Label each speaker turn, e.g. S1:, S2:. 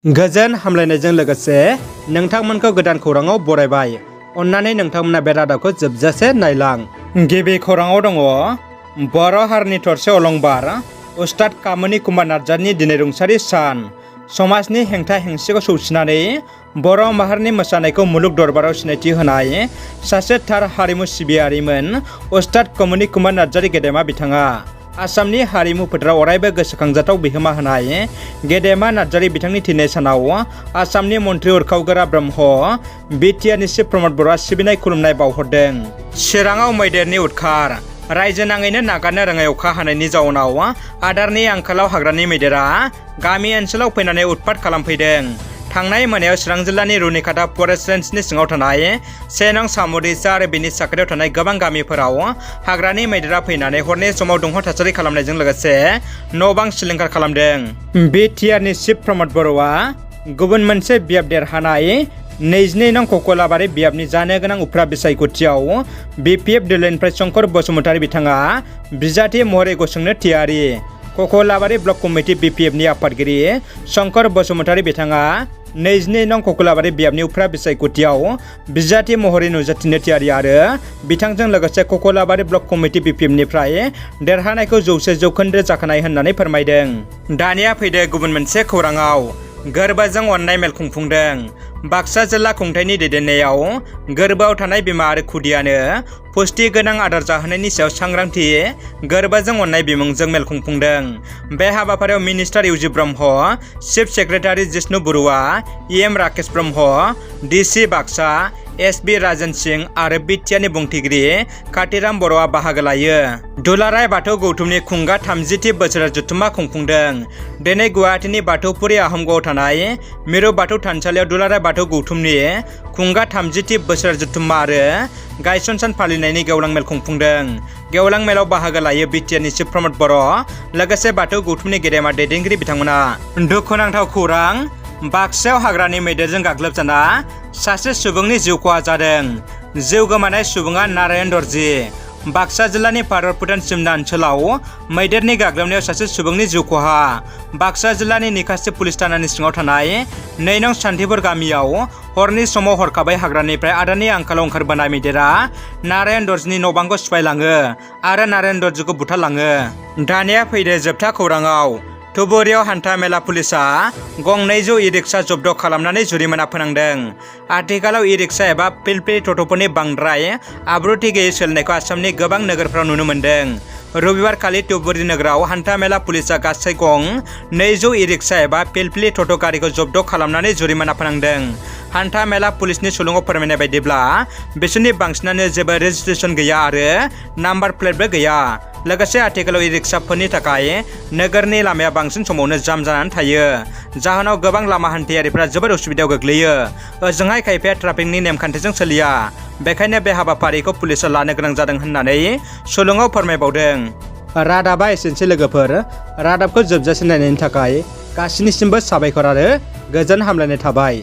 S1: गोजोन हामलायनायजों लोगोसे नोंथांमोनखौ गोदान खौराङाव बरायबाय। अन्नानै नोंथांमोना बे रादाबखौ जोबजासे नायलां। गिबि खौराङाव दङ बर' हारिनि थरसे अलंबार उस्ताद कामनि कुमार नार्जारिनि दिनै रुंसारि सान। समाजनि हेंथा हेंसिखौ सौसिनानै बर' माहारिनि मोसानायखौ मुलुग दरबाराव सिनायथि होनाय सासे थार हारिमु सिबियारिमोन उस्ताद कामनि कुमार नार्जारि गेदेमा बिथाङा। आसामनि हारिमु फोथाराव अरायबो गोसोखांजाथाव बिहोमा होनाय गेदेमा नार्जारि बिथांनि थैनाय सानाव आसामनि मन्त्रि उरखावगोरा ब्रह्म बिटिआरनि चिफ प्रमद बर'आ सिबिनाय खुलुमनाय बावहरदों। चिराङाव मैदेरनि उदखार। रायजो नाङैनो नागारनो रोङै अखा हानायनि जाउनाव आदारनि आंखालाव हाग्रानि मैदेरा गामि ओनसोलाव फैनानै उत्पात खालामफैदों। थांनाय मोनायाव चिरां जिल्लानि रुनिखाता फरेस्ट रेन्जनि सिङाव थानाय 1 नं सामुदैसा आरो बेनि साखाथियाव थानाय गोबां गामिफोराव हाग्रानि मैदेरा फैनानै हरनि समाव दुंहाव थासारि खालामनायजों लोगोसे न' बां सिलिंखार खालामदों। बिटिआरनि चिफ प्रमद बर'आ गुबुन मोनसे बियाब देरहानाय 22 नं ककलाबारि बियाबनि जानो गोनां उफ्रा बिसायख'थियाव बिपिएफ दोलोनिफ्राय शंकर बसुमतारी बिथाङा बिजाथि महरै गसंनो थियारि। ककलाबारि ब्लक कमिटि बिपिएफनि आफादगिरि शंकर बसुमतारी बिथाङा 22 नं ककलाबारि बियाबनि उफ्रा बिसायख'थियाव बिजाथि महरै नुजाथिनो थियारि आरो बिथांजों लोगोसे ककलाबारि ब्लक कमिटि बिपिएफनिफ्राय देरहानायखौ 100% जाखानाय होननानै फोरमायदों। दानिया फैदो गुबुन मोनसे खौराङाव। गोरबोजों अननाय मेल खुंफुंदों। बाक्सा जिल्ला खुंथायनि दैदेननायाव गोरबोआव थानाय बिमा आरो खुदियानो पुष्टि गोनां आदार जाहोनायनि सायाव सांग्रांथि गोरबोजों अननाय बिमुंजों मेल खुंफुंदों। बे हाबाफारियाव minister UG Brahma, chief secretary Jishnu Baruah, EM Rakesh Brahma, DC Baksa SB Rajan Singh आरो बिटिआरनि बुंथिगिरि कातिराम बर'आ बाहागो लायो। दुलाराय बाथौ गौथुमनि खुंगा 30थि बोसोरारि जथुम्मा खुंफुंदों। दिनै गुवाहाटीनि बाथौफुरि आहमगावआव थानाय मिरु बाथौ थानसालियाव दुलाराय बाथौ गौथुमनि खुंगा 30थि बोसोरारि जथुम्मा आरो गायसन सान फालिनायनि गेवलां मेल खुंफुंदों। गेवलां मेलाव बाहागो लायो बिटिआरनि चिफ प्रमद बर', लोगोसे बाथौ गौथुमनि गेदेमा दैदेनगिरि बिथांमोना। दुखुनांथाव खौरां, बाक्सायाव हाग्रानि मैदेरजों गाग्लोबजाना सासे सुबुंनि जिउ खहा जादों। जिउ गोमानाय सुबुङा नारायण दर्जी। बाक्सा जिल्लानि भारत भुटान सिमना ओनसोलाव मैदेरनि गाग्लोबनायाव सासे सुबुंनि जिउ खहा। बाक्सा जिल्लानि निकासि पुलिस थानानि सिङाव थानाय 2 नं सान्थिपुर गामियाव हरनि समाव हरखाबै हाग्रानिफ्राय आदारनि आंखालाव ओंखारबोनाय मैदेरा नारायण दर्जीनि न' बांखौ सिफायलाङो आरो नारायण दर्जीखौ बुथारलाङो। दानिया फैदो जोबथा खौराङाव। धुबुरियाव हान्था मेला पुलिसा गं 200 इ-रिक्सा जब्द खालामनानै जुरिमाना फोनांदों। आथिखालाव इ-रिक्सा एबा फिलफिलि टट'फोरनि बांद्राय आब्रुथि गैयै सोलिनायखौ आसामनि गोबां नोगोरफोराव नुनो मोन्दों। रबिबारखालि धुबुरी नोगोराव हान्था मेला पुलिसा गासै गं 200 इ-रिक्सा एबा फिलफिलि टट' गारिखौ जब्द खालामनानै जुरिमाना फोनांदों। हान्था मेला पुलिसनि सुलुङाव फोरमायनाय बायदिब्ला बिसोरनि बांसिनानो जेबो रेजिस्ट्रेसन गैया आरो नाम्बार प्लेटबो गैया। लोगोसे आथिखालाव इ-रिक्साफोरनि थाखाय नोगोरनि लामाया बांसिन समावनो जाम जानानै थायो। जाहोनाव गोबां लामा हान्थियारिफोरा जोबोद उसुबिदायाव गोग्लैयो। ओजोंहाय खायफाया ट्राफिकनि नेमखान्थिजों सोलिया। बेखायनो बे हाबाफारिखौ पुलिसा लानो गोनां जादों होननानै सुलुङाव फोरमायबावदों। रादाबा एसेनोसै लोगोफोर। रादाबखौ जोबजासे नायनायनि थाखाय गासिनिसिमबो साबायखर आरो गोजोन हामलायनाय थाबाय।